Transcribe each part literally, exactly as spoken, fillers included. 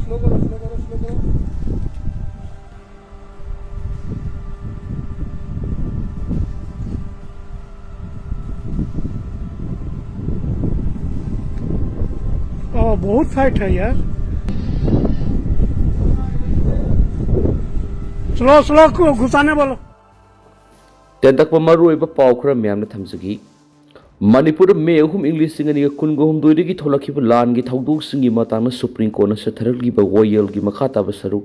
ओ, बहुत फाइट है यार। स्लो स्लो घुसाने बोलो। ꯇꯦꯟꯇꯛꯄ ꯃꯔꯨꯑꯣꯏꯕ ꯄꯥꯎ ꯈꯔ ꯃꯌꯥꯝꯅ ꯊꯝꯖꯒꯦ꯫ ꯃꯅꯤꯄꯨꯔꯗ ꯃꯦ ꯑꯍꯨꯝ, ꯏꯪ ꯂꯤꯁꯤꯡ ꯑꯅꯤꯒ ꯀꯨꯟꯒ ꯍꯨꯝꯗꯣꯏꯗꯒꯤ ꯊꯣꯛꯂꯛꯈꯤꯕ ꯂꯥꯟꯒꯤ ꯊꯧꯗꯣꯛꯁꯤꯡꯒꯤ ꯃꯇꯥꯡꯗ ꯁꯨꯄ꯭ꯔꯤꯝ ꯀꯣꯔꯠꯅ ꯆꯠꯊꯔꯛꯂꯤꯕ ꯋꯥꯌꯦꯜꯒꯤ ꯃꯈꯥ ꯇꯥꯕ ꯁꯔꯨꯛ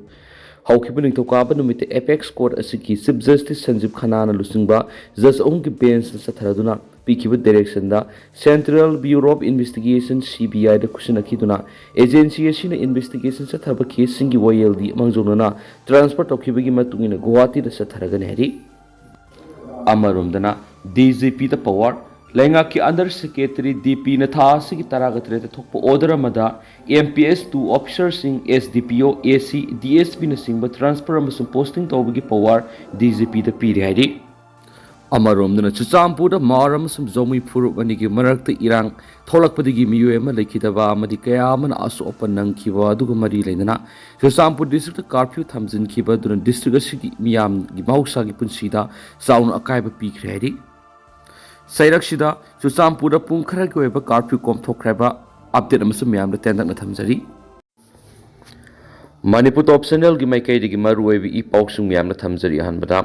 ꯍꯧꯈꯤꯕ ꯅꯤꯡꯊꯧꯀꯥꯕ ꯅꯨꯃꯤꯠꯇ ꯑꯦꯄꯦꯛꯁ ꯀꯣꯔꯠ ꯑꯁꯤꯒꯤ ꯆꯤꯐ ꯖꯁꯇꯤꯁ ꯁꯟꯖꯤꯕ ꯈꯟꯅꯥꯅ ꯂꯨꯆꯤꯡꯕ ꯖꯁ ꯑꯍꯨꯝꯒꯤ ꯕꯦꯟꯁꯅ ꯆꯠꯊꯔꯗꯨꯅ ꯄꯤꯈꯤꯕ ꯗꯥꯏꯔꯦꯛꯁꯟꯗ central bureau of investigation, C B ꯑꯥꯏꯗ ꯈꯨꯠꯁꯤꯟꯅꯈꯤꯗꯨꯅ ꯑꯦꯖꯦꯟꯁꯤ ꯑꯁꯤꯅ ꯏꯟꯚꯦꯁꯇꯤꯒꯦꯁꯟ ꯆꯠꯊꯕ ꯀꯦꯁꯁꯤꯡꯒꯤ ꯋꯥꯌꯦꯜꯗꯤ ꯃꯥꯡꯖꯧꯅꯅ ꯇ꯭ꯔꯥꯟꯁꯐꯔ ꯇꯧꯈꯤꯕꯒꯤ ꯃꯇꯨꯡ ꯏꯟꯅ ꯒꯨꯋꯥꯍꯥꯇꯤꯗ ꯆꯠꯊꯔꯒꯅꯤ ꯍꯥꯏꯔꯤ꯫ ꯑꯃꯔꯣꯝꯗꯅ ꯗꯤ ꯖꯤ ꯄꯤꯗ ꯄꯋꯥꯔ꯫ ꯂꯩꯉꯥꯛꯀꯤ ꯑꯟꯗꯔ ꯁꯦꯀ꯭ꯔꯦꯇꯔꯤ ꯗꯤ ꯄꯤꯅ ꯊꯥ ꯑꯁꯤꯒꯤ ꯇꯔꯥꯒ ꯇꯔꯦꯠꯇ ꯊꯣꯛꯄ ꯑꯣꯔꯗꯔ ꯑꯃꯗ M P S two ꯑꯣꯐꯤꯁꯔꯁꯤꯡ, S D ꯄꯤ ꯑꯣ, ꯑꯦ ꯁꯤ, ꯗꯤ ꯑꯦꯁ ꯄꯤꯅꯆꯤꯡꯕ ꯇ꯭ꯔꯥꯟꯁꯐꯔ ꯑꯃꯁꯨꯡ ꯄꯣꯁꯇꯤꯡ ꯇꯧꯕꯒꯤ ꯄꯋꯥꯔ ꯗꯤ ꯖꯤ ꯄꯤꯗ ꯄꯤꯔꯦ ꯍꯥꯏꯔꯤ꯫ ꯑꯃꯔꯣꯝꯗꯅ ꯆꯨꯔꯆꯥꯟꯄꯨꯔꯗ ꯃꯥꯔ ꯑꯃꯁꯨꯡ ꯖꯧꯃꯤ ꯐꯨꯔꯨꯞ ꯑꯅꯤꯒꯤ ꯃꯔꯛꯇ ꯏꯔꯥꯡ ꯊꯣꯛꯂꯛꯄꯗꯒꯤ ꯃꯤꯑꯣꯏ ꯑꯃ ꯂꯩꯈꯤꯗꯕ ꯑꯃꯗꯤ ꯀꯌꯥ ꯑꯃꯅ ꯑꯁꯣꯛ ꯑꯄꯟ ꯅꯪꯈꯤꯕ ꯑꯗꯨꯒ ꯃꯔꯤ ꯂꯩꯅꯅ ꯆꯨꯔꯆꯥꯟꯄꯨꯔ ꯗꯤꯁꯇ꯭ꯔꯤꯛꯇ ꯀꯥꯔꯐ꯭ꯌꯨ ꯊꯝꯖꯤꯟꯈꯤꯕ ꯑꯗꯨꯅ ꯗꯤꯁꯇ꯭ꯔꯤꯛ ꯑꯁꯤꯒꯤ ꯃꯤꯌꯥꯝꯒꯤ ꯃꯍꯧꯁꯥꯒꯤ ꯄꯨꯟꯁꯤꯗ ꯆꯥꯎꯅ ꯑꯀꯥꯏꯕ ꯄꯤꯈ꯭ꯔꯦ ꯍꯥꯏꯔꯤ꯫ ꯆꯩꯔꯛꯁꯤꯗ ꯆꯨꯔꯆꯥꯟꯄꯨꯔꯗ ꯄꯨꯡ ꯈꯔꯒꯤ ꯑꯣꯏꯕ ꯀꯥꯔꯐ꯭ꯌꯨ ꯀꯣꯝꯊꯣꯛꯈ꯭ꯔꯦ ꯍꯥꯏꯕ ꯑꯞꯗꯦꯠ ꯑꯃꯁꯨ ꯃꯌꯥꯝꯗ ꯇꯦꯟꯇꯛꯅ ꯊꯝꯖꯔꯤ꯫ ꯃꯅꯤꯄꯨꯔ ꯇꯣꯞ ꯆꯦꯅꯦꯜꯒꯤ ꯃꯥꯏꯀꯩꯗꯒꯤ ꯃꯔꯨꯑꯣꯏꯕ ꯏ ꯄꯥꯎꯁꯤꯡ ꯃꯌꯥꯝꯅ ꯊꯝꯖꯔꯤ꯫ ꯑꯍꯥꯟꯕꯗ,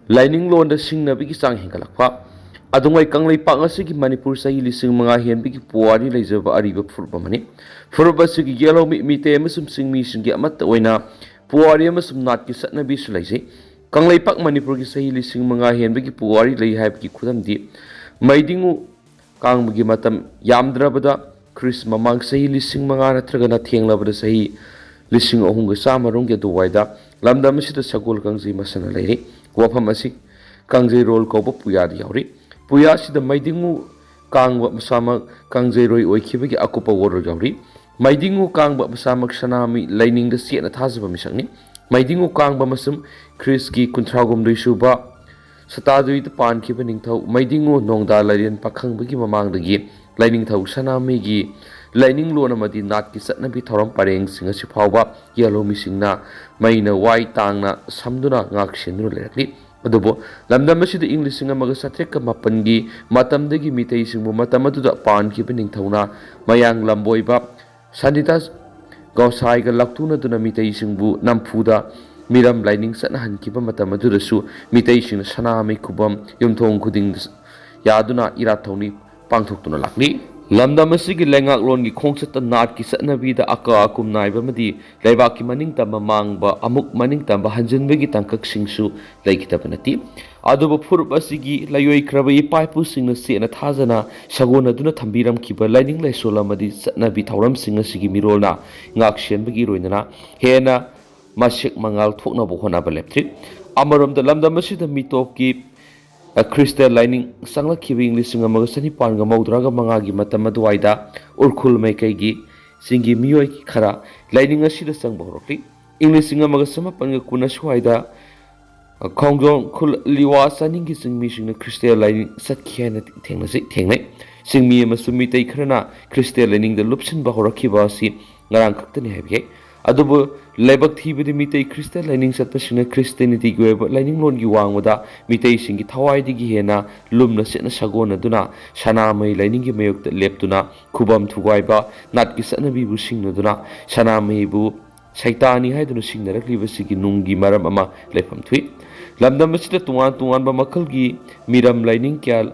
ꯂꯥꯏꯅꯤꯡ ꯂꯣꯟꯗ ꯁꯤꯡꯅꯕꯒꯤ ꯆꯥꯡ ꯍꯦꯟꯒꯠꯂꯛꯄ꯫ ꯑꯗꯨꯉꯩ ꯀꯪꯂꯩꯄꯥꯛ ꯑꯁꯤꯒꯤ ꯃꯅꯤꯄꯨꯔ ꯆꯍꯤ ꯂꯤꯁꯤꯡ ꯃꯉꯥ ꯍꯦꯟꯕꯒꯤ ꯄꯨꯋꯥꯔꯤ ꯂꯩꯖꯕ ꯑꯔꯤꯕ ꯐꯨꯔꯨꯞ ꯑꯃꯅꯤ꯫ ꯐꯨꯔꯨꯞ ꯑꯁꯤꯒꯤ ꯌꯦꯜꯍꯧꯃꯤ ꯃꯤꯇꯩ ꯑꯃꯁꯨꯡ ꯆꯤꯡꯃꯤꯁꯤꯡꯒꯤ ꯑꯃꯠꯇ ꯑꯣꯏꯅ ꯄꯨꯋꯥꯔꯤ ꯑꯃꯁꯨꯡ ꯅꯥꯠꯀꯤ ꯆꯠꯅꯕꯤꯁꯨ ꯂꯩꯖꯩ꯫ ꯀꯪꯂꯩꯄꯥꯛ ꯃꯅꯤꯄꯨꯔꯒꯤ ꯆꯍꯤ ꯂꯤꯁꯤꯡ ꯃꯉꯥ ꯍꯦꯟꯕꯒꯤ ꯄꯨꯋꯥꯔꯤ ꯂꯩ ꯍꯥꯏꯕꯒꯤ ꯈꯨꯗꯝꯗꯤ ꯃꯩꯗꯤꯡꯉꯨ ꯀꯥꯡꯕꯒꯤ ꯃꯇꯝ ꯌꯥꯝꯗ꯭ꯔꯕꯗ ꯈ꯭ꯔꯤꯁ ꯃꯃꯥꯡ ꯆꯍꯤ ꯂꯤꯁꯤꯡ ꯃꯉꯥ ꯅꯠꯇ꯭ꯔꯒꯅ ꯊꯦꯡꯂꯕꯗ ꯆꯍꯤ ꯂꯤꯁꯤꯡ ꯑꯍꯨꯝꯒ ꯆꯥꯝꯃꯔꯣꯝꯒꯤ ꯑꯗꯨꯋꯥꯏꯗ ꯂꯝꯗꯝ ꯑꯁꯤꯗ ꯁꯒꯣꯜ ꯀꯥꯡꯖꯩ ꯃꯁꯥꯟꯅ ꯂꯩꯔꯤ꯫ ꯋꯥꯐꯝ ꯑꯁꯤ ꯀꯥꯡꯖꯩꯔꯣꯜ ꯀꯧꯕ ꯄꯨꯌꯥꯗ ꯌꯥꯎꯔꯤ꯫ ꯄꯨꯌꯥ ꯑꯁꯤꯗ ꯃꯩꯗꯤꯡꯉꯨ ꯀꯥꯡꯕ ꯃꯁꯥꯃꯛ ꯀꯥꯡꯖꯩꯔꯣꯏ ꯑꯣꯏꯈꯤꯕꯒꯤ ꯑꯀꯨꯞꯄ ꯋꯥꯔꯣꯜ ꯌꯥꯎꯔꯤ꯫ ꯃꯩꯗꯤꯡꯉꯨ ꯀꯥꯡꯕ ꯃꯁꯥꯃꯛ ꯁꯅꯥꯃꯍꯤ ꯂꯥꯏꯅꯤꯡꯗ ꯆꯦꯠꯅ ꯊꯥꯖꯕ ꯃꯤꯁꯛꯅꯤ꯫ ꯃꯩꯗꯤꯡꯉꯨ ꯀꯥꯡꯕ ꯑꯃꯁꯨꯡ ꯈ꯭ꯔꯤꯁꯀꯤ ꯀꯨꯟꯊ꯭ꯔꯥꯍꯨꯝꯗꯣꯏ ꯁꯨꯕ ꯁꯇꯥꯗꯨꯏꯗ ꯄꯥꯟꯈꯤꯕ ꯅꯤꯡꯊꯧ ꯃꯩꯗꯤꯡꯉꯨ ꯅꯣꯡꯗꯥ ꯂꯥꯏꯔꯦꯟ ꯄꯥꯈꯪꯕꯒꯤ ꯃꯃꯥꯡꯗꯒꯤ ꯂꯥꯏꯅꯤꯡꯊꯧ ꯁꯅꯥꯃꯍꯤꯒꯤ ꯂꯥꯏꯅꯤꯡꯂꯣꯟ ꯑꯃꯗꯤ ꯅꯥꯠꯀꯤ ꯆꯠꯅꯕꯤ ꯊꯧꯔꯝ ꯄꯔꯦꯡꯁꯤꯡ ꯑꯁꯤ ꯐꯥꯎꯕ ꯌꯦꯜꯍꯧꯃꯤꯁꯤꯡꯅ ꯃꯩꯅ ꯋꯥꯏ ꯇꯥꯡꯅ ꯁꯝꯗꯨꯅ ꯉꯥꯛ ꯁꯦꯟꯗꯨꯅ ꯂꯩꯔꯛꯂꯤ꯫ ꯑꯗꯨꯕꯨ ꯂꯝꯗꯝ ꯑꯁꯤꯗ ꯏꯪ ꯂꯤꯁꯤꯡ ꯑꯃꯒ ꯆꯥꯇ꯭ꯔꯦꯠꯀ ꯃꯥꯄꯟꯒꯤ ꯃꯇꯝꯗꯒꯤ ꯃꯤꯇꯩꯁꯤꯡꯕꯨ ꯃꯇꯝ ꯑꯗꯨꯗ ꯄꯥꯟꯈꯤꯕ ꯅꯤꯡꯊꯧꯅ ꯃꯌꯥꯡ ꯂꯝꯕꯣꯏꯕ ꯁꯥꯟꯇꯤꯗꯥꯁ ꯒꯣꯁꯥꯏꯒ ꯂꯥꯛꯇꯨꯅꯗꯨꯅ ꯃꯤꯇꯩꯁꯤꯡꯕꯨ ꯅꯝꯐꯨꯗ ꯃꯤꯔꯝ ꯂꯥꯏꯅꯤꯡ ꯆꯠꯅꯍꯟꯈꯤꯕ ꯃꯇꯝ ꯑꯗꯨꯗꯁꯨ ꯃꯤꯇꯩꯁꯤꯡꯅ ꯁꯅꯥꯃꯍꯤ ꯈꯨꯕꯝ ꯌꯨꯝꯊꯣꯡ ꯈꯨꯗꯤꯡꯗ ꯌꯥꯗꯨꯅ ꯏꯔꯥꯠ ꯊꯧꯅꯤ ꯄꯥꯡꯊꯣꯛꯇꯨꯅ ꯂꯥꯛꯂꯤ꯫ ꯂꯝꯗꯝ ꯑꯁꯤꯒꯤ ꯂꯩꯉꯥꯛꯂꯣꯟꯒꯤ ꯈꯣꯡꯆꯠꯇ ꯅꯥꯠꯀꯤ ꯆꯠꯅꯕꯤꯗ ꯑꯀꯥ ꯑꯀꯨꯝ ꯅꯥꯏꯕ ꯑꯃꯗꯤ ꯂꯩꯕꯥꯛꯀꯤ ꯃꯅꯤꯡꯇꯝꯕ ꯃꯥꯡꯕ ꯑꯃꯨꯛ ꯃꯅꯤꯡꯇꯝꯕ ꯍꯟꯖꯤꯟꯕꯒꯤ ꯇꯥꯡꯀꯛꯁꯤꯡꯁꯨ ꯂꯩꯈꯤꯗꯕ ꯅꯠꯇꯦ꯫ ꯑꯗꯨꯕꯨ ꯐꯨꯔꯨꯞ ꯑꯁꯤꯒꯤ ꯂꯩꯑꯣꯏꯈ꯭ꯔꯕ ꯏꯄꯥ ꯏꯄꯨꯁꯤꯡꯅ ꯆꯦꯠꯅ ꯊꯥꯖꯅ ꯁꯥꯒꯣꯟꯅꯗꯨꯅ ꯊꯝꯕꯤꯔꯝꯈꯤꯕ ꯂꯥꯏꯅꯤꯡ ꯂꯥꯏꯁꯣꯜ ꯑꯃꯗꯤ ꯆꯠꯅꯕꯤ ꯊꯧꯔꯝꯁꯤꯡ ꯑꯁꯤꯒꯤ ꯃꯤꯔꯣꯜꯅ ꯉꯥꯛ ꯁꯦꯟꯕꯒꯤ ꯏꯔꯣꯏꯅꯅ ꯍꯦꯟꯅ ꯃꯁꯦꯛ ꯃꯉꯥꯜ ꯊꯣꯛꯅꯕ ꯍꯣꯠꯅꯕ ꯂꯦꯞꯇ꯭ꯔꯤ꯫ ꯑꯃꯔꯣꯝꯗ ꯂꯝꯗꯝ ꯑꯁꯤꯗ ꯃꯤꯇꯣꯞꯀꯤ, ꯑ, ꯈ꯭ꯔꯤꯁꯇ ꯂꯥꯏꯅꯤꯡ ꯆꯪꯂꯛꯈꯤꯕ ꯏꯪ ꯂꯤꯁꯤꯡ ꯑꯃꯒ ꯆꯅꯤꯄꯥꯟꯒ ꯃꯧꯗ꯭ꯔꯥꯒ ꯃꯉꯥꯒꯤ ꯃꯇꯝ ꯑꯗꯨꯋꯥꯏꯗ ꯎꯔꯈꯨꯜ ꯃꯥꯏꯀꯩꯒꯤ ꯆꯤꯡꯒꯤ ꯃꯤꯑꯣꯏ ꯈꯔ ꯂꯥꯏꯅꯤꯡ ꯑꯁꯤꯗ ꯆꯪꯕ ꯍꯧꯔꯛꯂꯤ꯫ ꯏꯪ ꯂꯤꯁꯤꯡ ꯑꯃꯒ ꯆꯃꯥꯄꯟꯒ ꯀꯨꯟ ꯑꯁ꯭ꯋꯥꯏꯗ ꯈꯣꯡꯖꯣꯝ ꯈꯨꯜ ꯂꯤꯋꯥ ꯆꯥꯅꯤꯡꯒꯤ ꯆꯤꯡꯃꯤꯁꯤꯡꯅ ꯈ꯭ꯔꯤꯁꯇꯤꯌꯥꯟ ꯂꯥꯏꯅꯤꯡ ꯆꯠꯈꯤ ꯍꯥꯏꯅ ꯊꯦꯡꯅꯖꯩ, ꯊꯦꯡꯅꯩ꯫ ꯆꯤꯡꯃꯤ ꯑꯃꯁꯨꯡ ꯃꯤꯇꯩ ꯈꯔꯅ ꯈ꯭ꯔꯤꯁꯇꯤꯌꯥꯟ ꯂꯥꯏꯅꯤꯡꯗ ꯂꯨꯞꯁꯤꯟꯕ ꯍꯧꯔꯛꯈꯤꯕ ꯑꯁꯤ ꯉꯔꯥꯡ ꯈꯛꯇꯅꯤ ꯍꯥꯏꯕ ꯌꯥꯏ꯫ ꯑꯗꯨꯕꯨ ꯂꯥꯏꯕꯛ ꯊꯤꯕꯗꯤ ꯃꯤꯇꯩ ꯈ꯭ꯔꯤꯁꯇꯤꯌꯥꯟ ꯂꯥꯏꯅꯤꯡ ꯆꯠꯄꯁꯤꯡꯅ ꯈ꯭ꯔꯤꯁꯇꯤꯌꯥꯅꯤꯇꯤꯒꯤ ꯑꯣꯏꯕ ꯂꯥꯏꯅꯤꯡꯂꯣꯟꯒꯤ ꯋꯥꯡꯃꯗ ꯃꯤꯇꯩꯁꯤꯡꯒꯤ ꯊꯋꯥꯏꯗꯒꯤ ꯍꯦꯟꯅ ꯂꯨꯝꯅ ꯆꯦꯠꯅ ꯁꯥꯒꯣꯟꯅꯗꯨꯅ ꯁꯅꯥꯃꯍꯤ ꯂꯥꯏꯅꯤꯡꯒꯤ ꯃꯥꯌꯣꯛꯇ ꯂꯦꯞꯇꯨꯅ ꯈꯨꯕꯝ ꯊꯨꯒꯥꯏꯕ ꯅꯥꯠꯀꯤ ꯆꯠꯅꯕꯤꯕꯨ ꯁꯤꯡꯅꯗꯨꯅ ꯁꯅꯥꯃꯍꯤꯕꯨ ꯁꯩꯇꯥꯅꯤ ꯍꯥꯏꯗꯨꯅ ꯁꯤꯡꯅꯔꯛꯂꯤꯕꯁꯤꯒꯤ ꯅꯨꯡꯒꯤ ꯃꯔꯝ ꯑꯃ ꯂꯩꯐꯝ ꯊꯣꯛꯏ꯫ ꯂꯝꯗꯝ ꯑꯁꯤꯗ ꯇꯣꯉꯥꯟ ꯇꯣꯉꯥꯟꯕ ꯃꯈꯜꯒꯤ ꯃꯤꯔꯝ ꯂꯥꯏꯅꯤꯡ ꯀꯌꯥ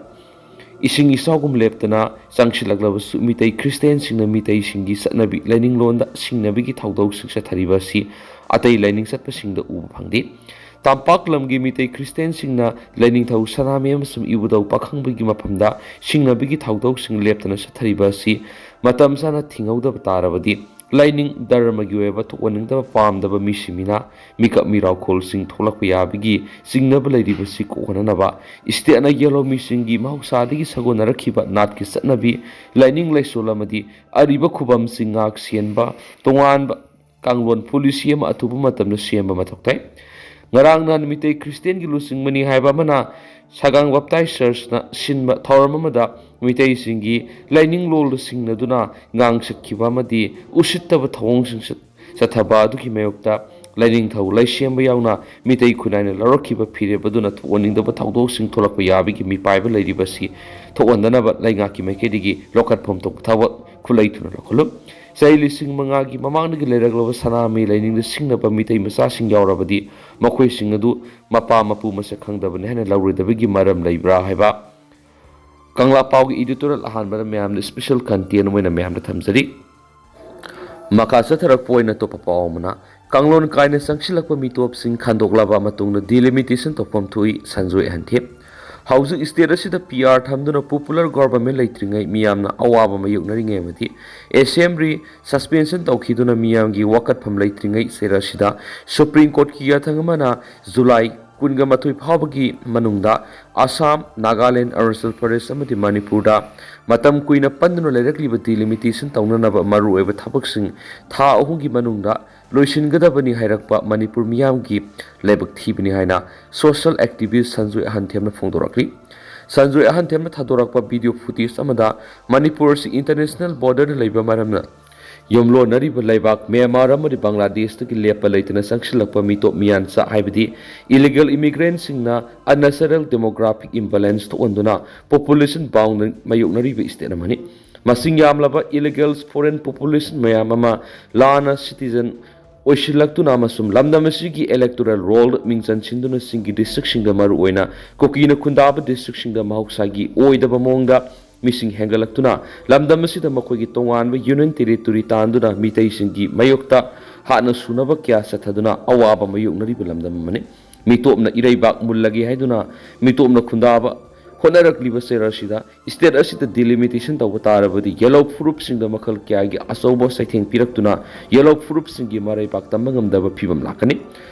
ꯏꯁꯤꯡ ꯏꯆꯥꯎꯒꯨꯝ ꯂꯦꯞꯇꯅ ꯆꯪꯁꯤꯜꯂꯛꯂꯕꯁꯨ ꯃꯤꯇꯩ ꯈ꯭ꯔꯤꯁꯇꯤꯌꯥꯟꯁꯤꯡꯅ ꯃꯤꯇꯩꯁꯤꯡꯒꯤ ꯆꯠꯅꯕꯤ ꯂꯥꯏꯅꯤꯡꯂꯣꯟꯗ ꯁꯤꯡꯅꯕꯒꯤ ꯊꯧꯗꯧꯁꯤꯡ ꯆꯠꯊꯔꯤꯕ ꯑꯁꯤ ꯑꯇꯩ ꯂꯥꯏꯅꯤꯡ ꯆꯠꯄꯁꯤꯡꯗ ꯎꯕ ꯐꯪꯗꯦ꯫ ꯇꯝꯄꯥꯛ ꯂꯝꯒꯤ ꯃꯤꯇꯩ ꯈ꯭ꯔꯤꯁꯇꯤꯌꯥꯟꯁꯤꯡꯅ ꯂꯥꯏꯅꯤꯡꯊꯧ ꯁꯅꯥꯃꯍꯤ ꯑꯃꯁꯨꯡ ꯏꯕꯨꯙꯧ ꯄꯥꯈꯪꯕꯒꯤ ꯃꯐꯝꯗ ꯁꯤꯡꯅꯕꯒꯤ ꯊꯧꯗꯧꯁꯤꯡ ꯂꯦꯞꯇꯅ ꯆꯠꯊꯔꯤꯕ ꯑꯁꯤ ꯃꯇꯝ ꯆꯥꯅ ꯊꯤꯡꯍꯧꯗꯕ ꯇꯥꯔꯕꯗꯤ ꯂꯥꯏꯅꯤꯡ ꯙꯔꯃꯒꯤ ꯑꯣꯏꯕ ꯊꯣꯛꯍꯟꯅꯤꯡꯗꯕ ꯄꯥꯝꯗꯕ ꯃꯤꯁꯤꯡ ꯃꯤꯅ ꯃꯤꯀꯞ ꯃꯤꯔꯥꯎꯈꯣꯜꯁꯤꯡ ꯊꯣꯛꯂꯛꯄ ꯌꯥꯕꯒꯤ ꯆꯤꯡꯅꯕ ꯂꯩꯔꯤꯕꯁꯤ ꯀꯣꯛꯍꯟꯅꯅꯕ ꯏꯁꯇꯦꯠꯅ ꯌꯦꯜꯍꯧꯃꯤꯁꯤꯡꯒꯤ ꯃꯍꯧꯁꯥꯗꯒꯤ ꯁꯥꯒꯣꯟꯅꯔꯛꯈꯤꯕ ꯅꯥꯠꯀꯤ ꯆꯠꯅꯕꯤ, ꯂꯥꯏꯅꯤꯡ ꯂꯥꯏꯁꯣꯜ ꯑꯃꯗꯤ ꯑꯔꯤꯕ ꯈꯨꯕꯝꯁꯤꯡ ꯉꯥꯛ ꯁꯦꯟꯕ ꯇꯣꯉꯥꯟꯕ ꯀꯥꯡꯂꯣꯟ ꯄꯣꯂꯤꯁꯤ ꯑꯃ ꯑꯊꯨꯕ ꯃꯇꯝꯗ ꯁꯦꯝꯕ ꯃꯊꯧ ꯇꯥꯏ꯫ ꯉꯔꯥꯡ ꯅꯍꯥꯟ ꯃꯤꯇꯩ ꯈ꯭ꯔꯤꯁꯇꯤꯌꯥꯟꯒꯤ ꯂꯨꯆꯤꯡꯕꯅꯤ ꯍꯥꯏꯕ ꯑꯃꯅ ꯁꯒꯥꯡ ꯕꯞꯇꯥꯏꯁ ꯆꯔꯆꯅ ꯁꯤꯟꯕ ꯊꯧꯔꯝ ꯑꯃꯗ ꯃꯤꯇꯩꯁꯤꯡꯒꯤ ꯂꯥꯏꯅꯤꯡ ꯂꯣꯜꯗ ꯁꯤꯡꯅꯗꯨꯅ ꯉꯥꯡꯁꯛꯈꯤꯕ ꯑꯃꯗꯤ ꯎꯁꯤꯠꯇꯕ ꯊꯧꯑꯣꯡꯁꯤꯡ ꯆꯠ-, ꯆꯠꯊꯕ ꯑꯗꯨꯒꯤ ꯃꯥꯌꯣꯛꯇ ꯂꯥꯏꯅꯤꯡꯊꯧ ꯂꯩꯁꯦꯝꯕ ꯌꯥꯎꯅ ꯃꯤꯇꯩ ꯈꯨꯟꯅꯥꯏꯅ ꯂꯧꯔꯛꯈꯤꯕ ꯐꯤꯔꯦꯞ ꯑꯗꯨꯅ ꯊꯣꯛꯍꯟꯅꯤꯡꯗꯕ ꯊꯧꯗꯣꯛꯁꯤꯡ ꯊꯣꯛꯂꯛꯄ ꯌꯥꯕꯒꯤ ꯃꯤꯄꯥꯏꯕ ꯂꯩꯔꯤꯕꯁꯤ ꯊꯣꯛꯍꯟꯗꯅꯕ ꯂꯩꯉꯥꯛꯀꯤ ꯃꯥꯏꯀꯩꯗꯒꯤ ꯂꯧꯈꯠꯐꯝ ꯊꯣꯛꯄ ꯊꯕꯛ ꯈꯨꯠꯂꯩ ꯊꯨꯅ ꯂꯧꯈꯠꯂꯨ꯫ ꯆꯍꯤ ꯂꯤꯁꯤꯡ ꯃꯉꯥꯒꯤ ꯃꯃꯥꯡꯗꯒꯤ ꯂꯩꯔꯛꯂꯕ ꯁꯅꯥꯃꯍꯤ ꯂꯥꯏꯅꯤꯡꯗ ꯁꯤꯡꯅꯕ ꯃꯤꯇꯩ ꯃꯆꯥꯁꯤꯡ ꯌꯥꯎꯔꯕꯗꯤ ꯃꯈꯣꯏꯁꯤꯡ ꯑꯗꯨ ꯃꯄꯥ ꯃꯄꯨ ꯃꯁꯛ ꯈꯪꯗꯕꯅꯤ ꯍꯥꯏꯅ ꯂꯧꯔꯣꯏꯗꯕꯒꯤ ꯃꯔꯝ ꯂꯩꯕ꯭ꯔꯥ ꯍꯥꯏꯕ ꯀꯪꯂꯥ ꯄꯥꯎꯒꯤ editorial ꯑꯍꯥꯟꯕꯗ ꯃꯌꯥꯝꯗ special content ꯑꯣꯏꯅ ꯃꯌꯥꯝꯗ ꯊꯝꯖꯔꯤ꯫ ꯃꯈꯥ ꯆꯠꯊꯔꯛꯄ ꯑꯣꯏꯅ ꯑꯇꯣꯞꯄ ꯄꯥꯎ ꯑꯃꯅ, ꯀꯥꯡꯂꯣꯟ ꯀꯥꯏꯅ ꯆꯪꯁꯤꯜꯂꯛꯄ ꯃꯤꯇꯣꯞꯁꯤꯡ ꯈꯟꯗꯣꯛꯂꯕ ꯃꯇꯨꯡꯗ delimitation ꯇꯧꯐꯝ ꯊꯣꯛꯏ, ꯁꯟꯖꯣꯏ ꯑꯍꯟꯊꯦꯝ꯫ ꯍꯧꯖꯤꯛ state ꯑꯁꯤꯗ P R ꯊꯝꯗꯨꯅ popular government ꯂꯩꯇ꯭ꯔꯤꯉꯩ ꯃꯤꯌꯥꯝꯅ ꯑꯋꯥꯕ ꯃꯥꯌꯣꯛꯅꯔꯤꯉꯩ ꯑꯃꯗꯤ assembly suspension ꯇꯧꯈꯤꯗꯨꯅ ꯃꯤꯌꯥꯝꯒꯤ ꯋꯥꯀꯠꯐꯝ ꯂꯩꯇ꯭ꯔꯤꯉꯩ state ꯑꯁꯤꯗ Supreme Courtꯀꯤ ꯌꯥꯊꯪ ꯑꯃꯅ July ꯀꯨꯟꯒ ꯃꯥꯊꯣꯏ ꯐꯥꯎꯕꯒꯤ ꯃꯅꯨꯡꯗ ꯑꯁꯥꯝ, ꯅꯥꯒꯥꯂꯦꯟ, ꯑꯔꯨꯅꯥꯆꯜ ꯄ꯭ꯔꯗꯦꯁ ꯑꯃꯗꯤ ꯃꯅꯤꯄꯨꯔꯗ ꯃꯇꯝ ꯀꯨꯏꯅ ꯄꯟꯗꯨꯅ ꯂꯩꯔꯛꯂꯤꯕ delimitation ꯇꯧꯅꯅꯕ ꯃꯔꯨꯑꯣꯏꯕ ꯊꯕꯛꯁꯤꯡ ꯊꯥ ꯑꯍꯨꯝꯒꯤ ꯃꯅꯨꯡꯗ ꯂꯣꯏꯁꯤꯟꯒꯗꯕꯅꯤ ꯍꯥꯏꯔꯛꯄ ꯃꯅꯤꯄꯨꯔ ꯃꯤꯌꯥꯝꯒꯤ ꯂꯥꯏꯕꯛ ꯊꯤꯕꯅꯤ ꯍꯥꯏꯅ social activist Sanjoy ꯑꯍꯟꯊꯦꯝꯅ ꯐꯣꯡꯗꯣꯔꯛꯂꯤ꯫ Sanjoy ꯑꯍꯟꯊꯦꯝꯅ ꯊꯥꯗꯣꯔꯛꯄ video footage ꯑꯃꯗ ꯃꯅꯤꯄꯨꯔ ꯑꯁꯤ international borderꯗ ꯂꯩꯕ ꯃꯔꯝꯅ ꯌꯨꯝꯂꯣꯟꯅꯔꯤꯕ ꯂꯩꯕꯥꯛ ꯃ꯭ꯌꯥꯟꯃꯥꯔ ꯑꯃꯗꯤ ꯕꯪꯒ꯭ꯂꯥꯗꯦꯁꯇꯒꯤ ꯂꯦꯞꯄ ꯂꯩꯇꯅ ꯆꯪꯁꯤꯜꯂꯛꯄ ꯃꯤꯇꯣꯞ ꯃꯤꯌꯥꯟꯆꯥ ꯍꯥꯏꯕꯗꯤ illegal immigrantꯁꯤꯡꯅ unnatural demographic imbalance ꯊꯣꯛꯍꯟꯗꯨꯅ population boundary ꯃꯥꯌꯣꯛꯅꯔꯤꯕ state ꯑꯃꯅꯤ꯫ ꯃꯁꯤꯡ ꯌꯥꯝꯂꯕ illegal foreign population ꯃꯌꯥꯝ ꯑꯃ ꯂꯥꯟꯅ citizen ꯑꯣꯏꯁꯤꯜꯂꯛꯇꯨꯅ ꯑꯃꯁꯨꯡ ꯂꯝꯗꯝ ꯑꯁꯤꯒꯤ electoral roll ꯃꯤꯡ ꯆꯟꯁꯤꯟꯗꯨꯅ ꯆꯤꯡꯒꯤ districtꯁꯤꯡꯗ, ꯃꯔꯨꯑꯣꯏꯅ ꯀꯨꯀꯤꯅ ꯈꯨꯟꯗꯥꯕ districtꯁꯤꯡꯗ ꯃꯍꯧꯁꯥꯒꯤ ꯑꯣꯏꯗꯕ ꯃꯑꯣꯡꯗ ꯃꯤꯁꯤꯡ ꯍꯦꯟꯒꯠꯂꯛꯇꯨꯅ ꯂꯝꯗꯝ ꯑꯁꯤꯗ ꯃꯈꯣꯏꯒꯤ ꯇꯣꯉꯥꯟꯕ union territory ꯇꯥꯟꯗꯨꯅ ꯃꯤꯇꯩꯁꯤꯡꯒꯤ ꯃꯥꯌꯣꯛꯇ ꯍꯥꯠꯅ ꯁꯨꯅꯕ ꯀꯌꯥ ꯆꯠꯊꯗꯨꯅ ꯑꯋꯥꯕ ꯃꯥꯌꯣꯛꯅꯔꯤꯕ ꯂꯝꯗꯝ ꯑꯃꯅꯤ꯫ ꯃꯤꯇꯣꯞꯅ ꯏꯔꯩꯕꯥꯛ ꯃꯨꯜꯂꯒꯦ ꯍꯥꯏꯗꯨꯅ ꯃꯤꯇꯣꯞꯅ ꯈꯨꯟꯗꯥꯕ ꯍꯣꯠꯅꯔꯛꯂꯤꯕ ꯆꯩꯔꯛ ꯑꯁꯤꯗ state ꯑꯁꯤꯗ delimitation ꯇꯧꯕ ꯇꯥꯔꯕꯗꯤ ꯌꯦꯜꯍꯧ ꯐꯨꯔꯨꯞꯁꯤꯡꯗ ꯃꯈꯜ ꯀꯌꯥꯒꯤ ꯑꯆꯧꯕ ꯆꯩꯊꯦꯡ ꯄꯤꯔꯛꯇꯨꯅ ꯌꯦꯜꯍꯧ ꯐꯨꯔꯨꯞꯁꯤꯡꯒꯤ ꯃꯔꯩꯕꯥꯛ ꯇꯝꯕ ꯉꯝꯗꯕ ꯐꯤꯕꯝ ꯂꯥꯛꯀꯅꯤ꯫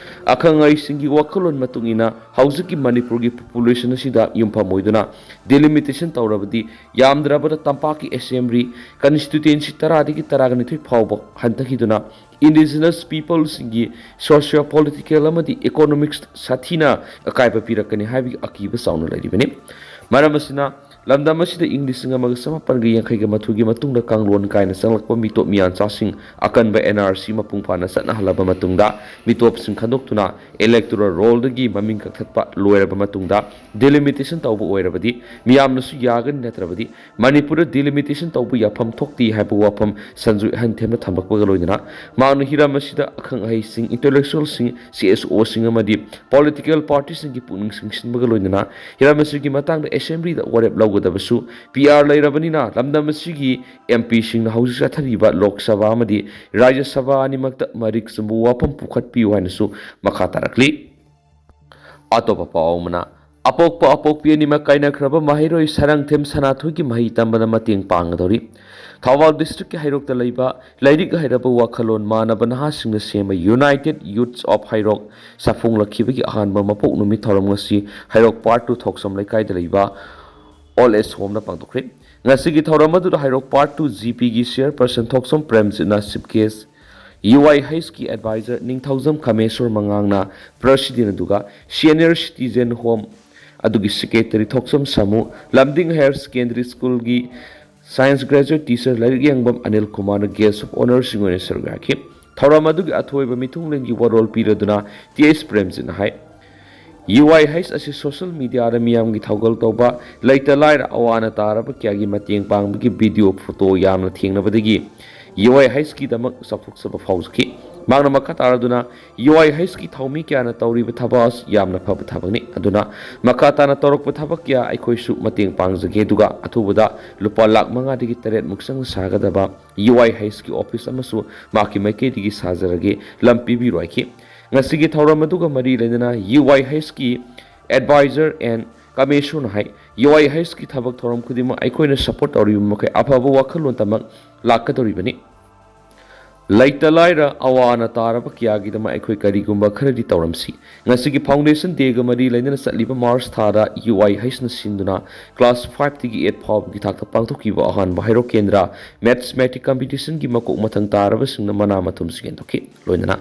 ꯑꯈꯪ ꯑꯍꯩꯁꯤꯡꯒꯤ ꯋꯥꯈꯜꯂꯣꯟ ꯃꯇꯨꯡ ꯏꯟꯅ ꯍꯧꯖꯤꯛꯀꯤ ꯃꯅꯤꯄꯨꯔꯒꯤ population ꯑꯁꯤꯗ ꯌꯨꯝꯐꯝ ꯑꯣꯏꯗꯨꯅ delimitation ꯇꯧꯔꯕꯗꯤ ꯌꯥꯝꯗ꯭ꯔꯕꯗ ꯇꯝꯄꯥꯛꯀꯤ assembly constituency ꯇꯔꯥꯗꯒꯤ ꯇꯔꯥꯒ ꯅꯤꯊꯣꯏ ꯐꯥꯎꯕ ꯍꯟꯊꯈꯤꯗꯨꯅ Indigenous peopleꯁꯤꯡꯒꯤ socio political ꯑꯃꯗꯤ economics ꯁꯥꯊꯤꯅ ꯑꯀꯥꯏꯕ ꯄꯤꯔꯛꯀꯅꯤ ꯍꯥꯏꯕꯒꯤ ꯑꯀꯤꯕ ꯆꯥꯎꯅ ꯂꯩꯔꯤꯕꯅꯤ꯫ ꯃꯔꯝ ꯑꯁꯤꯅ, ꯂꯝꯗꯝ ꯑꯁꯤꯗ ꯏꯪ ꯂꯤꯁꯤꯡ ꯑꯃꯒ ꯆꯃꯥꯄꯟꯒ ꯌꯥꯡꯈꯩꯒ ꯃꯥꯊꯣꯏꯒꯤ ꯃꯇꯨꯡꯗ ꯀꯥꯡꯂꯣꯟ ꯀꯥꯏꯅ ꯆꯪꯂꯛꯄ ꯃꯤꯇꯣꯞ ꯃꯤꯌꯥꯟꯆꯥꯁꯤꯡ ꯑꯀꯟꯕ N R C ꯃꯄꯨꯡ ꯐꯥꯅ ꯆꯠꯅꯍꯜꯂꯕ ꯃꯇꯨꯡꯗ, ꯃꯤꯇꯣꯞꯁꯤꯡ ꯈꯟꯗꯣꯛꯇꯨꯅ electoral rollꯗꯒꯤ ꯃꯃꯤꯡ ꯀꯛꯊꯠꯄ ꯂꯣꯏꯔꯕ ꯃꯇꯨꯡꯗ, delimitation ꯇꯧꯕ ꯑꯣꯏꯔꯕꯗꯤ ꯃꯤꯌꯥꯝꯅꯁꯨ ꯌꯥꯒꯅꯤ, ꯅꯠꯇ꯭ꯔꯕꯗꯤ ꯃꯅꯤꯄꯨꯔꯗ delimitation ꯇꯧꯕ ꯌꯥꯐꯝ ꯊꯣꯛꯇꯦ ꯍꯥꯏꯕ ꯋꯥꯐꯝ ꯁꯟꯖꯣꯏ ꯑꯍꯟꯊꯦꯝꯅ ꯊꯝꯂꯛꯄꯒ ꯂꯣꯏꯅꯅ, ꯃꯍꯥꯛꯅ ꯍꯤꯔꯝ ꯑꯁꯤꯗ ꯑꯈꯪ ꯑꯍꯩꯁꯤꯡ, intellectualꯁꯤꯡ, C S Oꯁꯤꯡ ꯑꯃꯗꯤ political partyꯁꯤꯡꯒꯤ ꯄꯨꯛꯅꯤꯡ ꯆꯤꯡꯁꯤꯟꯕꯒ ꯂꯣꯏꯅꯅ ꯍꯤꯔꯝ ꯑꯁꯤꯒꯤ ꯃꯇꯥꯡꯗ Assemblyꯗ ꯋꯥꯔꯦꯞ ꯂꯧꯒꯗꯕꯁꯨ P R ꯂꯩꯔꯕꯅꯤꯅ, ꯂꯝꯗꯝ ꯑꯁꯤꯒꯤ M Pꯁꯤꯡꯅ ꯍꯧꯖꯤꯛ ꯆꯠꯊꯔꯤꯕ ꯂꯣꯛ ꯁꯚꯥ ꯑꯃꯗꯤ ꯔꯥꯖ꯭ꯌ ꯁꯚꯥ ꯑꯅꯤꯃꯛꯇ ꯃꯔꯤꯛ ꯆꯨꯝꯕ ꯋꯥꯐꯝ ꯄꯨꯈꯠꯄꯤꯌꯨ ꯍꯥꯏꯅꯁꯨ ꯃꯈꯥ ꯇꯥꯔꯛꯂꯤ꯫ ꯑꯇꯣꯞꯄ ꯄꯥꯎ ꯑꯃꯅ, ꯑꯄꯣꯛꯄ ꯑꯄꯣꯛꯄꯤ ꯑꯅꯤꯃꯛ ꯀꯥꯏꯅꯈ꯭ꯔꯕ ꯃꯍꯩꯔꯣꯏ ꯁꯔꯪꯊꯦꯝ ꯁꯅꯥꯊꯣꯏꯒꯤ ꯃꯍꯩ ꯇꯝꯕꯗ ꯃꯇꯦꯡ ꯄꯥꯡꯒꯗꯧꯔꯤ꯫ ꯊꯧꯕꯥꯜ districtꯀꯤ ꯍꯩꯔꯣꯛꯇ ꯂꯩꯕ ꯂꯥꯏꯔꯤꯛ ꯍꯩꯔꯕ ꯋꯥꯈꯜꯂꯣꯟ ꯃꯥꯟꯅꯕ ꯅꯍꯥꯁꯤꯡꯅ ꯁꯦꯝꯕ United Youths of ꯍꯩꯔꯣꯛ ꯁꯥꯐꯣꯡꯂꯛꯈꯤꯕꯒꯤ ꯑꯍꯥꯟꯕ ꯃꯄꯣꯛ ꯅꯨꯃꯤꯠ ꯊꯧꯔꯝ ꯉꯁꯤ ꯍꯩꯔꯣꯛ Part Two ꯊꯣꯛꯁꯝ ꯂꯩꯀꯥꯏꯗ ꯂꯩꯕ Old Age Homeꯗ ꯄꯥꯡꯊꯣꯛꯈ꯭ꯔꯦ꯫ ꯉꯁꯤꯒꯤ ꯊꯧꯔꯝ ꯑꯗꯨꯗ ꯍꯩꯔꯣꯛ Part Two G Pꯒꯤ chairperson ꯊꯣꯛꯁꯝ ꯄ꯭ꯔꯦꯝꯖꯤꯠꯅ chief guest, U I Hꯀꯤ advisor Ningthoujam ꯈꯥꯃꯦꯁꯣꯔ ꯃꯉꯥꯡꯅ president, ꯑꯗꯨꯒ senior citizen home ꯑꯗꯨꯒꯤ secretary ꯊꯣꯛꯁꯝ ꯁꯥꯃꯨ, ꯂꯝꯗꯤꯡ Higher Secondary Schoolꯒꯤ science graduate teacher ꯂꯥꯏꯔꯤꯛ ꯌꯦꯡꯕꯝ ꯑꯅꯤꯜ ꯀꯨꯃꯥꯔꯅ guest of honourꯁꯤꯡ ꯑꯣꯏꯅ ꯁꯔꯨꯛ ꯌꯥꯈꯤ꯫ ꯊꯧꯔꯝ ꯑꯗꯨꯒꯤ ꯑꯊꯣꯏꯕ ꯃꯤꯊꯨꯡꯂꯦꯟꯒꯤ ꯋꯥꯔꯣꯜ ꯄꯤꯔꯗꯨꯅ Th ꯄ꯭ꯔꯦꯝꯖꯤꯠꯅ high, U I H ꯑꯁꯤ social mediaꯗ ꯃꯤꯌꯥꯝꯒꯤ ꯊꯧꯒꯜ ꯇꯧꯕ, ꯂꯩꯇ ꯂꯥꯏꯔ ꯑꯋꯥ ꯑꯅꯥ ꯇꯥꯔꯕ ꯀꯌꯥꯒꯤ ꯃꯇꯦꯡ ꯄꯥꯡꯕꯒꯤ video, photo ꯌꯥꯝꯅ ꯊꯦꯡꯅꯕꯗꯒꯤ U I Hꯀꯤꯗꯃꯛ ꯆꯥꯎꯊꯣꯛꯆꯕ ꯐꯥꯎꯖꯈꯤ꯫ ꯃꯍꯥꯛꯅ ꯃꯈꯥ ꯇꯥꯔꯗꯨꯅ, U I Hꯀꯤ ꯊꯧꯃꯤ ꯀꯌꯥꯅ ꯇꯧꯔꯤꯕ ꯊꯕꯛ ꯑꯁꯤ ꯌꯥꯝꯅ ꯐꯕ ꯊꯕꯛꯅꯤ, ꯑꯗꯨꯅ ꯃꯈꯥ ꯇꯥꯅ ꯇꯧꯔꯛꯄ ꯊꯕꯛ ꯀꯌꯥ ꯑꯩꯈꯣꯏꯁꯨ ꯃꯇꯦꯡ ꯄꯥꯡꯖꯒꯦ, ꯑꯗꯨꯒ ꯑꯊꯨꯕꯗ ꯂꯨꯄꯥ ꯂꯥꯈ ꯃꯉꯥꯗꯒꯤ ꯇꯔꯦꯠ ꯃꯨꯛ ꯆꯪꯅ ꯁꯥꯒꯗꯕ U I Hꯀꯤ office ꯑꯃꯁꯨ ꯃꯍꯥꯛꯀꯤ ꯃꯥꯏꯀꯩꯗꯒꯤ ꯁꯥꯖꯔꯒꯦ, ꯂꯝ ꯄꯤꯕꯤꯔꯣ ꯍꯥꯏꯈꯤ꯫ ꯉꯁꯤꯒꯤ ꯊꯧꯔꯝ ꯑꯗꯨꯒ ꯃꯔꯤ ꯂꯩꯅꯅ U I Hꯀꯤ advisor N ꯀꯥꯃꯦꯁꯣꯔꯅ high, U I Hꯀꯤ ꯊꯕꯛ ꯊꯧꯔꯝ ꯈꯨꯗꯤꯡꯃꯛ ꯑꯩꯈꯣꯏꯅ support ꯇꯧꯔꯤꯕ ꯃꯈꯩ ꯑꯐꯕ ꯋꯥꯈꯜꯂꯣꯟꯇꯃꯛ ꯂꯥꯛꯀꯗꯧꯔꯤꯕꯅꯤ꯫ ꯂꯩꯇ ꯂꯥꯏꯔ ꯑꯋꯥ ꯑꯅꯥ ꯇꯥꯔꯕ ꯀꯌꯥꯒꯤꯗꯃꯛ ꯑꯩꯈꯣꯏ ꯀꯔꯤꯒꯨꯝꯕ ꯈꯔꯗꯤ ꯇꯧꯔꯝꯁꯤ꯫ ꯉꯁꯤꯒꯤ Foundation Day ꯒ ꯃꯔꯤ ꯂꯩꯅꯅ ꯆꯠꯂꯤꯕ March ꯊꯥꯗ UIH ꯅ ꯁꯤꯟꯗꯨꯅ class five ꯇꯒꯤ eight ꯐꯥꯎꯕꯒꯤ ꯊꯥꯛꯇ ꯄꯥꯡꯊꯣꯛꯈꯤꯕ ꯑꯍꯥꯟꯕ ꯍꯩꯔꯣꯛ ꯀꯦꯟꯗ꯭ꯔ Mathematics Competition ꯒꯤ ꯃꯀꯣꯛ ꯃꯊꯪ ꯇꯥꯔꯕꯁꯤꯡꯅ ꯃꯅꯥ ꯃꯊꯨꯝꯁꯨ ꯌꯦꯟꯊꯣꯛꯈꯤ꯫ ꯂꯣꯏꯅꯅ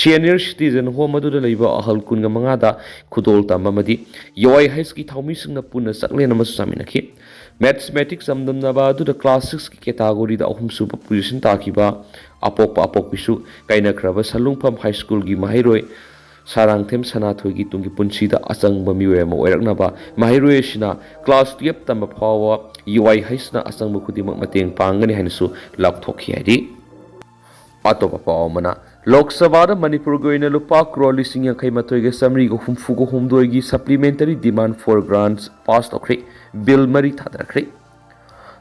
Senior Citizen Home ꯑꯗꯨꯗ ꯂꯩꯕ ꯑꯍꯜ ꯀꯨꯟꯒ ꯃꯉꯥꯗ ꯈꯨꯗꯣꯜ ꯇꯝꯕ ꯑꯃꯗꯤ UIH ꯀꯤ ꯊꯧꯃꯤꯁꯤꯡꯅ ꯄꯨꯟꯅ ꯆꯥꯛꯂꯦꯟ ꯑꯃꯁꯨ ꯆꯥꯃꯤꯟꯅꯈꯤ꯫ Mathematics ꯆꯥꯡꯗꯝꯅꯕ ꯑꯗꯨꯗ class six ꯀꯤ category ꯗ ꯑꯍꯨꯝꯁꯨꯕ position ꯇꯥꯈꯤꯕ ꯑꯄꯣꯛꯄ ꯑꯄꯣꯛꯄꯤꯁꯨ ꯀꯥꯏꯅꯈ꯭ꯔꯕ ꯁꯂꯨꯡꯐꯝ High School ꯒꯤ ꯃꯍꯩꯔꯣꯏ ꯁꯥꯔꯥꯡꯊꯦꯝ ꯁꯅꯥꯊꯣꯏꯒꯤ ꯇꯨꯡꯒꯤ ꯄꯨꯟꯁꯤꯗ ꯑꯆꯪꯕ ꯃꯤꯑꯣꯏ ꯑꯃ ꯑꯣꯏꯔꯛꯅꯕ ꯃꯍꯩꯔꯣꯏ ꯑꯁꯤꯅ class twelve ꯇꯝꯕ ꯐꯥꯎꯕ UIH ꯅ ꯑꯆꯪꯕ ꯈꯨꯗꯤꯡꯃꯛ ꯃꯇꯦꯡ ꯄꯥꯡꯒꯅꯤ ꯍꯥꯏꯅꯁꯨ ꯂꯥꯎꯊꯣꯛꯈꯤ ꯍꯥꯏꯔꯤ꯫ ꯑꯇꯣꯞꯄ ꯄꯥꯎ ꯑꯃꯅ, ꯂꯣꯛ ꯁꯚꯥꯗ ꯃꯅꯤꯄꯨꯔꯒꯤ ꯑꯣꯏꯅ ꯂꯨꯄꯥ ꯀ꯭ꯔꯣꯔ ꯂꯤꯁꯤꯡ ꯌꯥꯡꯈꯩ ꯃꯥꯊꯣꯏꯒ ꯆꯥꯃꯔꯤꯒ ꯍꯨꯝꯐꯨꯒ ꯍꯨꯝꯗꯣꯏꯒꯤ Supplementary Demand for Grants pass ꯇꯧꯈ꯭ꯔꯦ꯫ Bill ꯃꯔꯤ ꯊꯥꯗꯔꯛꯈ꯭ꯔꯦ꯫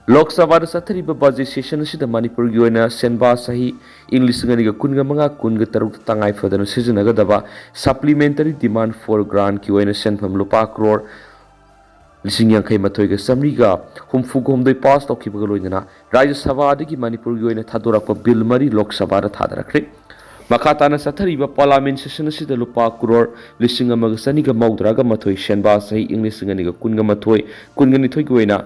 ꯂꯣꯛ ꯁꯚꯥꯗ ꯆꯠꯊꯔꯤꯕ budget session ꯑꯁꯤꯗ ꯃꯅꯤꯄꯨꯔꯒꯤ ꯑꯣꯏꯅ ꯁꯦꯟꯕꯥ ꯆꯍꯤ ꯏꯪ ꯂꯤꯁꯤꯡ ꯑꯅꯤꯒ ꯀꯨꯟꯒ ꯃꯉꯥ ꯀꯨꯟꯒ ꯇꯔꯨꯛꯇ ꯇꯉꯥꯏ ꯐꯗꯅ ꯁꯤꯖꯤꯟꯅꯒꯗꯕ Supplementary Demand for Grant ꯀꯤ ꯑꯣꯏꯅ ꯁꯦꯟꯐꯝ ꯂꯨꯄꯥ ꯀ꯭ꯔꯣꯔ ꯂꯤꯁꯤꯡ ꯌꯥꯡꯈꯩ ꯃꯥꯊꯣꯏꯒ ꯆꯥꯃꯔꯤꯒ ꯍꯨꯝꯐꯨꯒ ꯍꯨꯝꯗꯣꯏ pass ꯇꯧꯈꯤꯕꯒ ꯂꯣꯏꯅꯅ ꯔꯥꯖ꯭ꯌ ꯁꯚꯥꯗꯒꯤ ꯃꯅꯤꯄꯨꯔꯒꯤ ꯑꯣꯏꯅ ꯊꯥꯗꯣꯔꯛꯄ bill ꯃꯔꯤ ꯂꯣꯛ ꯁꯚꯥꯗ ꯊꯥꯗꯔꯛꯈ꯭ꯔꯦ꯫ ꯃꯈꯥ ꯇꯥꯅ ꯆꯠꯊꯔꯤꯕ Parliament session ꯑꯁꯤꯗ ꯂꯨꯄꯥ ꯀ꯭ꯔꯣꯔ ꯂꯤꯁꯤꯡ ꯑꯃꯒ ꯆꯅꯤꯒ ꯃꯧꯗ꯭ꯔꯥꯒ ꯃꯥꯊꯣꯏ ꯁꯦꯟꯕꯥ ꯆꯍꯤ ꯏꯪ ꯂꯤꯁꯤꯡ ꯑꯅꯤꯒ ꯀꯨꯟꯒ ꯃꯥꯊꯣꯏ ꯀꯨꯟꯒ ꯅꯤꯊꯣꯏꯒꯤ ꯑꯣꯏꯅ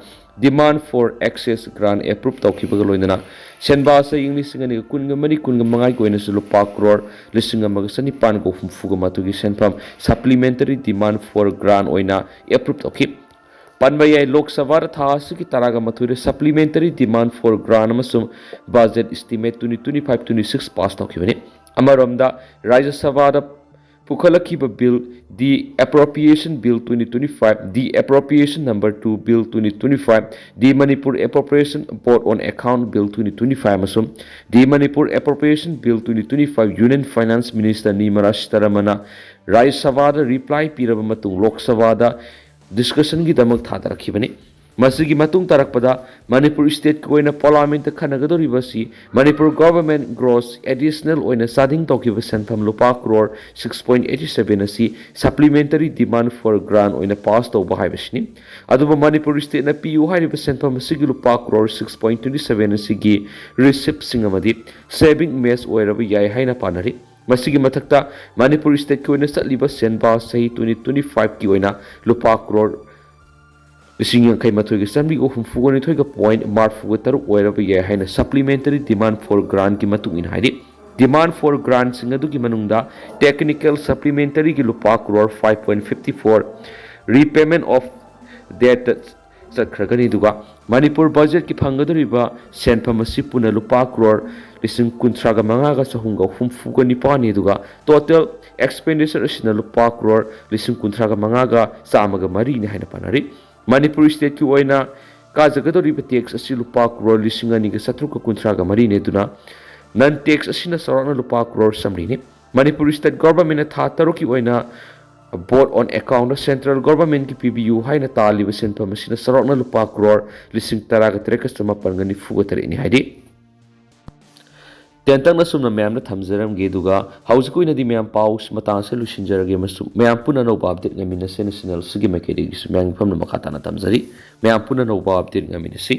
Demand for Access Grant approve ꯇꯧꯈꯤꯕꯒ ꯂꯣꯏꯅꯅ ꯁꯦꯟꯕꯥ ꯆꯍꯤ ꯏꯪ ꯂꯤꯁꯤꯡ ꯑꯅꯤꯒ ꯀꯨꯟꯒ ꯃꯔꯤ ꯀꯨꯟꯒ ꯃꯉꯥꯒꯤ ꯑꯣꯏꯅꯁꯨ ꯂꯨꯄꯥ ꯀ꯭ꯔꯣꯔ ꯂꯤꯁꯤꯡ ꯑꯃꯒ ꯆꯅꯤꯄꯥꯟꯒ ꯍꯨꯝꯐꯨꯒ ꯃꯥꯊꯣꯏꯒꯤ ꯁꯦꯟꯐꯝ Supplementary Demand for Grant ꯑꯣꯏꯅ approve ꯇꯧꯈꯤ꯫ ꯄꯟꯕ ꯌꯥꯏ, ꯂꯣꯛ ꯁꯚꯥꯗ ꯊꯥ ꯑꯁꯤꯒꯤ ꯇꯔꯥꯒ ꯃꯥꯊꯣꯏꯗ Supplementary Demand for Grant ꯑꯃꯁꯨꯡ Budget Estimate twenty twenty five twenty six pass ꯇꯧꯈꯤꯕꯅꯤ꯫ ꯑꯃꯔꯣꯝꯗ, ꯔꯥꯖ꯭ꯌ ꯁꯚꯥꯗ ꯄꯨꯈꯠꯂꯛꯈꯤꯕ bill The Appropriation Bill twenty twenty five, The Appropriation Number two Bill twenty twenty five, The Manipur Appropriation Vote on Account Bill twenty twenty five ꯑꯃꯁꯨꯡ The Manipur Appropriation Bill twenty twenty five Union Finance Minister Nirmala Sitharamanna ꯔꯥꯖ꯭ꯌ ꯁꯚꯥꯗ reply ꯄꯤꯔꯕ ꯃꯇꯨꯡ ꯂꯣꯛ ꯁꯚꯥꯗ discussion ꯒꯤꯗꯃꯛ ꯊꯥꯗꯔꯛꯈꯤꯕꯅꯤ꯫ ꯃꯁꯤꯒꯤ ꯃꯇꯨꯡ ꯇꯥꯔꯛꯄꯗ ꯃꯅꯤꯄꯨꯔ stateꯀꯤ ꯑꯣꯏꯅ Parliamentꯇ ꯈꯟꯅꯒꯗꯧꯔꯤꯕ ꯑꯁꯤ ꯃꯅꯤꯄꯨꯔ government gross additional ꯑꯣꯏꯅ ꯆꯥꯗꯤꯡ ꯇꯧꯈꯤꯕ ꯁꯦꯟꯐꯝ ꯂꯨꯄꯥ crore six point eighty seven ꯑꯁꯤ supplementary demand for grant ꯑꯣꯏꯅ pass ꯇꯧꯕ ꯍꯥꯏꯕꯁꯤꯅꯤ꯫ ꯑꯗꯨꯕꯨ ꯃꯅꯤꯄꯨꯔ stateꯅ ꯄꯤꯌꯨ ꯍꯥꯏꯔꯤꯕ ꯁꯦꯟꯐꯝ ꯑꯁꯤꯒꯤ ꯂꯨꯄꯥ crore six point twenty seven ꯑꯁꯤꯒꯤ receiptꯁꯤꯡ ꯑꯃꯗꯤ saving mess ꯑꯣꯏꯔꯕ ꯌꯥꯏ ꯍꯥꯏꯅ ꯄꯥꯅꯔꯤ꯫ ꯃꯁꯤꯒꯤ ꯃꯊꯛꯇ ꯃꯅꯤꯄꯨꯔ stateꯀꯤ ꯑꯣꯏꯅ ꯆꯠꯂꯤꯕ ꯁꯦꯟꯕꯥ ꯆꯍꯤ twenty twenty fiveꯀꯤ ꯑꯣꯏꯅ ꯂꯨꯄꯥ ꯀ꯭ꯔꯣꯔ ꯂꯤꯁꯤꯡ ꯌꯥꯡꯈꯩ ꯃꯥꯊꯣꯏꯒ ꯆꯥꯃꯔꯤꯒ ꯍꯨꯝꯐꯨꯒ ꯅꯤꯊꯣꯏꯒ point ꯃꯔꯤꯐꯨꯒ ꯇꯔꯨꯛ ꯑꯣꯏꯔꯕ ꯌꯥꯏ ꯍꯥꯏꯅ supplementary demand for grantꯀꯤ ꯃꯇꯨꯡ ꯏꯟꯅ ꯍꯥꯏꯔꯤ꯫ Demand for grantꯁꯤꯡ ꯑꯗꯨꯒꯤ ꯃꯅꯨꯡꯗ technical supplementaryꯒꯤ ꯂꯨꯄꯥ crore five point fifty four, repayment of debt ꯆꯠꯈ꯭ꯔꯒꯅꯤ, ꯑꯗꯨꯒ ꯃꯅꯤꯄꯨꯔ budgetꯀꯤ ꯐꯪꯒꯗꯧꯔꯤꯕ ꯁꯦꯟꯐꯝ ꯑꯁꯤ ꯄꯨꯟꯅ ꯂꯨꯄꯥ ꯀ꯭ꯔꯣꯔ ꯂꯤꯁꯤꯡ ꯀꯨꯟꯊ꯭ꯔꯥꯒ ꯃꯉꯥꯒ ꯆꯍꯨꯝꯒ ꯍꯨꯝꯐꯨꯒ ꯅꯤꯄꯥꯟꯅꯤ, ꯑꯗꯨꯒ total expenditure ꯑꯁꯤꯅ ꯂꯨꯄꯥ ꯀ꯭ꯔꯣꯔ ꯂꯤꯁꯤꯡ ꯀꯨꯟꯊ꯭ꯔꯥꯒ ꯃꯉꯥꯒ ꯆꯥꯝꯃꯒ ꯃꯔꯤꯅꯤ ꯍꯥꯏꯅ ꯄꯥꯅꯔꯤ꯫ ꯃꯅꯤꯄꯨꯔ stateꯀꯤ ꯑꯣꯏꯅ ꯀꯥꯖꯒꯗꯧꯔꯤꯕ tax ꯑꯁꯤ ꯂꯨꯄꯥ ꯀ꯭ꯔꯣꯔ ꯂꯤꯁꯤꯡ ꯑꯅꯤꯒ ꯆꯥꯇ꯭ꯔꯨꯛꯀ ꯀꯨꯟꯊ꯭ꯔꯥꯒ ꯃꯔꯤꯅꯤ, ꯑꯗꯨꯅ non tax ꯑꯁꯤꯅ ꯆꯥꯎꯔꯥꯛꯅ ꯂꯨꯄꯥ ꯀ꯭ꯔꯣꯔ ꯆꯥꯃꯔꯤꯅꯤ꯫ ꯃꯅꯤꯄꯨꯔ state governmentꯅ ꯊꯥ ꯇꯔꯨꯛꯀꯤ ꯑꯣꯏꯅ vote on accountꯗ central governmentꯀꯤ ꯄꯤꯕꯤꯌꯨ ꯍꯥꯏꯅ ꯇꯥꯜꯂꯤꯕ ꯁꯦꯟꯐꯝ ꯑꯁꯤꯅ ꯆꯥꯎꯔꯥꯛꯅ ꯂꯨꯄꯥ ꯀ꯭ꯔꯣꯔ ꯂꯤꯁꯤꯡ ꯇꯔꯥꯒ ꯇꯔꯦꯠꯀ ꯆꯃꯥꯄꯟꯒ ꯅꯤꯐꯨꯒ ꯇꯔꯦꯠꯅꯤ ꯍꯥꯏꯔꯤ꯫ ꯇꯦꯟꯇꯛꯅ ꯁꯨꯝꯅ ꯃꯌꯥꯝꯗ ꯊꯝꯖꯔꯝꯒꯦ, ꯑꯗꯨꯒ ꯍꯧꯖꯤꯛꯀꯤ ꯑꯣꯏꯅꯗꯤ ꯃꯌꯥꯝ ꯄꯥꯎꯁꯤ ꯃꯇꯥꯡ ꯑꯁꯤꯗ ꯂꯣꯏꯁꯤꯟꯖꯔꯒꯦ꯫ ꯃꯁꯨ-, ꯃꯌꯥꯝ ꯄꯨꯟꯅ ꯑꯅꯧꯕ update ꯉꯥꯏꯃꯤꯟꯅꯁꯦꯅ channel ꯑꯁꯤꯒꯤ ꯃꯥꯏꯀꯩꯗꯒꯤꯁꯨ ꯃꯌꯥꯝꯒꯤ ꯃꯐꯝꯗ ꯃꯈꯥ ꯇꯥꯅ ꯊꯝꯖꯔꯤ꯫ ꯃꯌꯥꯝ ꯄꯨꯟꯅ ꯑꯅꯧꯕ update ꯉꯥꯏꯃꯤꯟꯅꯁꯤ꯫